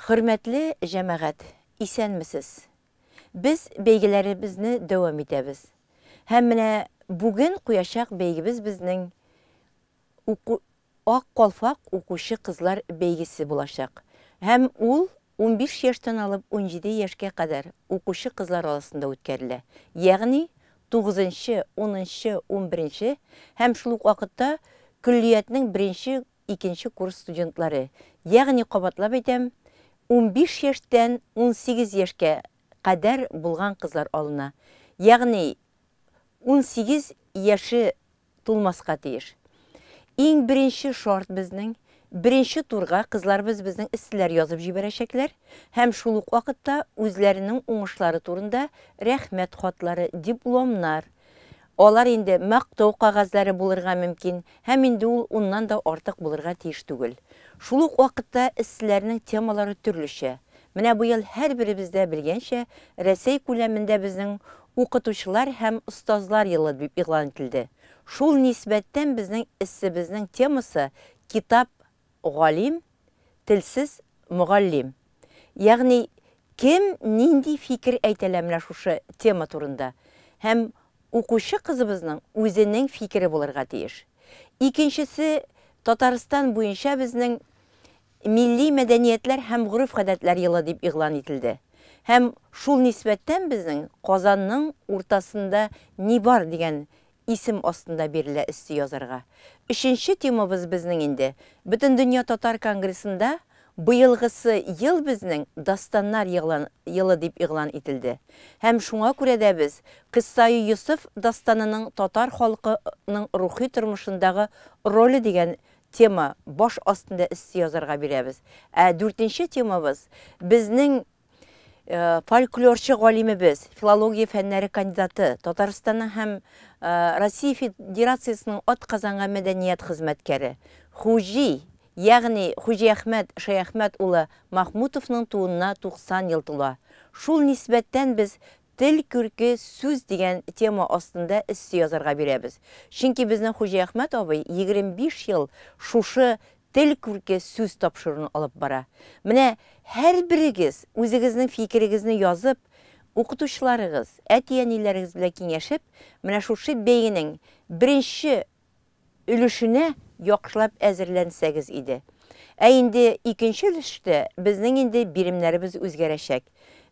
Хөрмәтле җәмәгать, исәнмесез! Без бәйгеләребезне дәвам итәбез. Һәм менә бүген куячак бәйгебез безнең уку Ак калфак укучы кызлар бәйгесе булачак. Һәм ул 15 яшьтән алып 17 яшькә кадәр укучы кызлар арасында үткәрелә. Ягъни тугызынчы, унынчы, унберенче һәм шул ук вакытта көллиятнең беренче, икенче курс студентлары. Ягъни, кабатлап әйтәм, 15 яшьтән 18 яшькә кадәр булган кызлар алына. Ягъни 18 яше тулмаска тиеш. Иң беренче шарт безнең, беренче турга кызларыбыз безнең эсселәр язып җибәрәчәкләр һәм шул ук вакытта үзләренең уңышлары турында рәхмәт хатлары, дипломнар, алар инде мактау кәгазьләре булырга мөмкин һәм инде ул уннан да артык булырга тиеш түгел. Шул ук вакытта эсселәрнең темалары төрлечә. Менә быел һәрберебез дә белгәнчә, Рәсәй күләмендә безнең Укытучылар һәм остазлар елы дип игълан ителде. Шул нисбәттән безнең эссебезнең темасы Китап, галим, телсез, мөгаллим. Ягъни кем нинди фикер әйтәлә менә шушы тема турында. Һәм укучы кызыбызның үзенең фикере булырга тиеш. Икенчесе, Татарстан буенча безнең Милли мәдәниятләр һәм гореф-гадәтләр елы дип игълан ителде. Һәм шул нисбәттән безнең Казанның уртасында ни бар дигән исем астында бирелә эссе язарга. Өченче темабыз безнең инде Бөтендөнья татар конгрессында быелгысы ел безнең Дастаннар елы дип игълан ителде. Һәм шуңа күрә дә без Кыйссаи Йосыф дастанының татар халкының рухи тормышындагы роле дигән тема баш астында эссе язарга бирәбез. Ә дүртенче темабыз безнең фольклорчы галимебез, филология фәннәре кандидаты, Татарстанның һәм Россия Федерациясенең атказанган мәдәният хезмәткәре Хуҗи, ягъни Хуҗиәхмәт Шәяхмәт улы Махмутовның тууына 90 ел тула. Шул нисбәттән без Тел күрке сүз дигән тема астында эссе язарга бирәбез. Чөнки безнең Хуҗиәхмәт абый 25 ел шушы Тел күрке сүз тапшыруын алып бара. Менә һәрберегез үзегезнең фикерегезне язып, укытучыларыгыз, әти-әниләрегез белән киңәшеп, менә шушы бәйгенең беренче өлешенә яхшылап әзерләнсәгез иде. Ә инде икенче өлештә безнең инде биремнәребез үзгәрәчәк.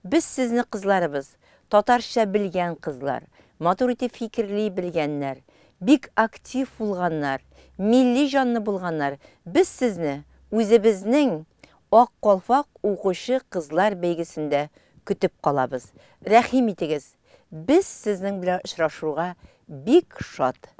Без сезне кызларыбыз, татарча белгән кызлар, матур итеп фикерли белгәннәр, бик актив булганнар, милли җанлы булганнар, без сезне үзебезнең Ак калфак укучы кызлар бәйгесендә көтеп калабыз. Рәхим итегез, без сезнең белән очрашуга бик шат.